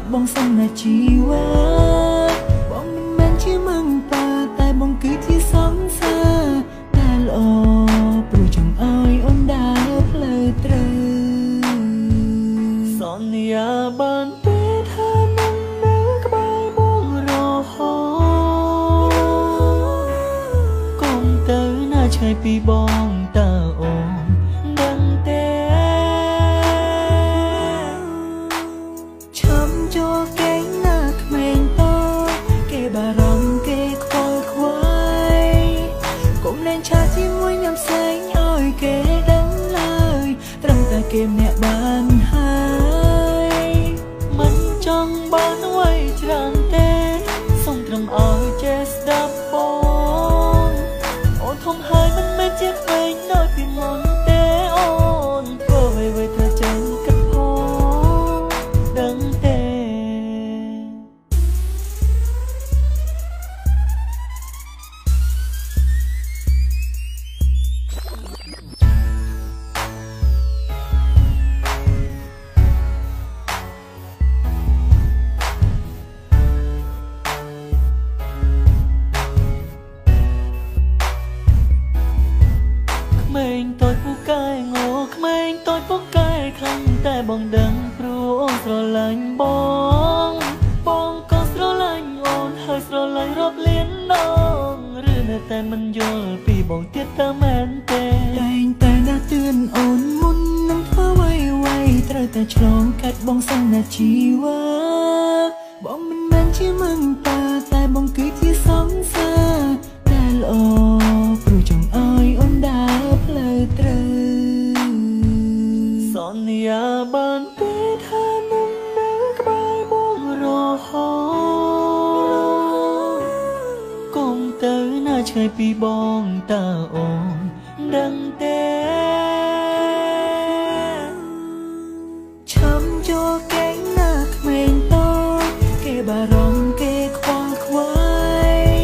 ត់បងសឹងណាជីវ៉ាបងមិនមែនជាមឹងប៉ាតែបងគឺជាសង្សារតែល្អព្រោះចង់ឲ្យអូនដើរផ្លូវត្រូវសន្យាបានទេថានឹងនៅក្បែរបងរហូតកុំទៅណាឆ្ងាយពីបងតើអូនដឹងទេឈឹមចូលគេងណាក្មេងតូចគេបារម្ភគេខ្វល់ខ្វាយកុំលេងឆាជាមួយញ៉ាំផ្សេងឲ្យគេដឹងឡើយត្រឹមតែគេម្នាក់បានហើយមិនចង់បានអ្វីច្រើនទេសូមត្រឹមឲ្យចេះស្ដាប់បងអូនធំហើយមិនមែនជាក្មេងដូចពីមុនទេអូនធ្វើអ្វីៗត្រូវចេះគិតផងដឹងទេក្មេងតូចពូកែងក្មេងតូចពូកែខ្លាំងតែបងដឹងព្រោះអូនស្រឡាញ់បងបងក៏ស្រឡាញ់អូនហើយស្រឡាញ់រាប់លានដងឬនៅតែមិនយល់ពីបងទៀតតើមែនទេតែងតែដាស់តឿនអូនមុននឹងធ្វើអ្វីៗត្រូវតែឆ្លងកាត់បងសឹងណាជីវ៉ាបងមិនមែនជាមឹងប៉ាតែបងគឺជាសង្សារតែល្អព្រោះចង់ឲ្យអូនដើរផ្លូវត្រូវសន្យាបានទេថានឹងនៅក្បែរបងរហូតកុំទៅណាឆ្ងាយពីបងតើអូនដឹងទេឈឹមចូលគេងណាក្មេងតូចគេបារម្ភគេខ្វល់ខ្វាយ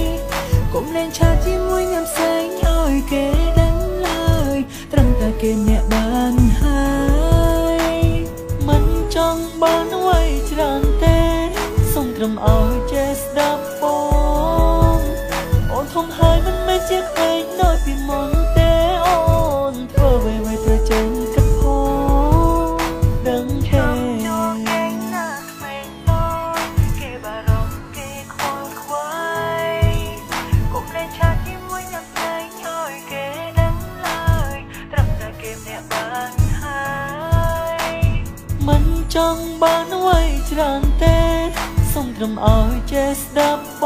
កុំលេងឆាជាមួយញ៉ាំផ្សេងឲ្យគេដឹងឡើយត្រឹមតែគេម្នាក់បានហើយមិនចង់បានអ្វីច្រើនទេសូមត្រឹមឲ្យចេះស្ដាប់បងអូនធំហើយមិនមែនជាក្មេងដូចពីមុនទេអូនធ្វើអ្វីៗត្រូវចេះគិតផងដឹងទេចូលគេងណាក្មេងតូចគេបារម្ភគេខ្វល់ខ្វាយកុំលេងឆាជាមួយញ៉ាំផ្សេងឲ្យគេដឹងឡើយត្រឹមតែគេម្នាក់បានហើយមិនចង់បានអ្វីច្រើនទេសូមត្រឹមឲ្យចេះស្ដាប់ប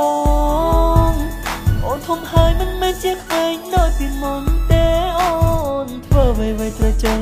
ងអូនធំហើយមិនមែនជាក្មេងដូចពីមុនទេអូនធ្វើអ្វីៗត្រូវចេះ